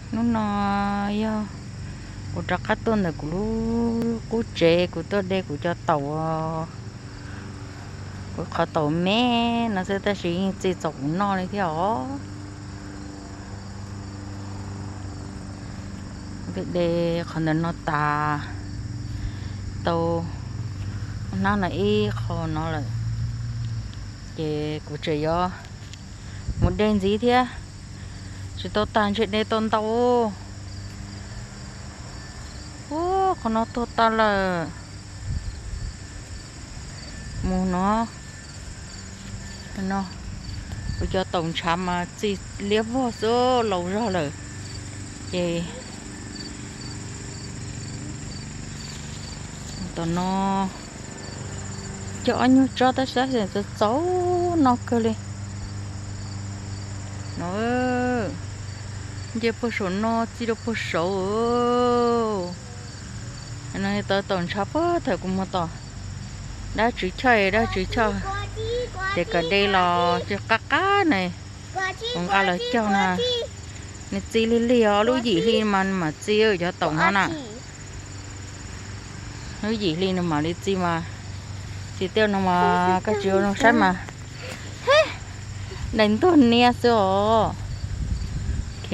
Hnub no yog kuv rov qab tuaj ntawm kuv lub qub tsev, kuv tuaj de kuv cov taum, kuv qhov taum me no xwb tab sis yeej txi txaus kuv noj li thiab os. De qhov ntawm no tas, tau hnab no ib qho no lawm, ces kuv tseem yuav mus de ntxiv thiab. Tsis tau tas ntshe de tau ntau. Ub, qhov no tuag tas lawm. Mus no, no, kuv cov taum ntshav mas txi liab vog xwb, laus zog lawm. Ces tom no cog ob nyuag tsob tab sis txaus txaus noj kawg li. No, nce puag saum no txi rau puag saud. No tau taum ntshav puag thaum kuv mus tom dab tswv choj, dab tswv choj tias kom de los tsis qab qab na, kuv nqa los cog na. Nws txi lig lig os, lub yim hli mas nws mam txi cov taum no na. Lub yim hli nws mam li txi mas, txi tej no mas koj tsis ua zoo saib mas daim ntuag niab xwb os. Ok,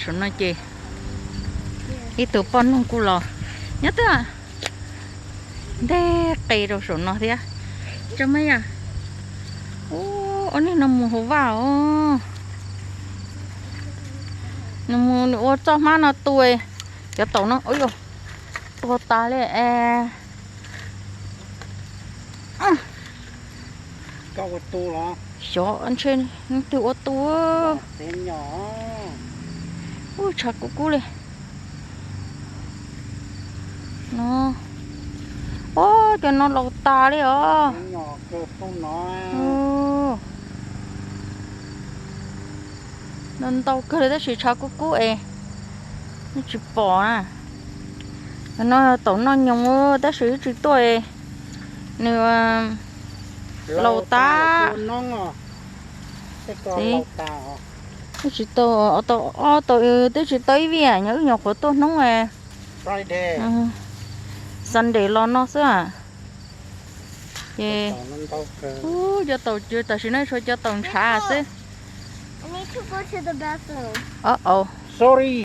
saum no ces ib tug poj noog kuj los nyob twb nteg qe rau saum no thiab. Tso me yam, ua niag no mus hauv vaj os. Nws mus nws ua txoj hmab no tu, cov taum no ua tuag tas li es. Xyov ntshe leej twg ua tu. Ub, tshav kub kub li no. Ub, cov no laus tas li os. Ntau ntau kawg li tab sis tshav kub kub es tsis pom na. Cov no taum noj nyoos tab sis tsis tuaj, nws laus tas. Tsis tau, tau ob tau, twb tsis tau ib vij, nyob wb nyuam qhuav tuaj hnub Sunday los no xwb. Ces cov taum tam sim no tshuav cov taum ntshav xwb.